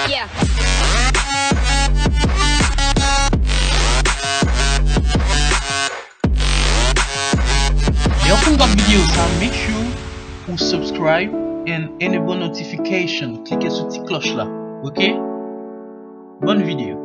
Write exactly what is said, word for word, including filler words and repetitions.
Lè w fin gad videyo sa, make sure ou subscribe and enable notification. Klike sou ti klòch la, ok? Bòn videyo.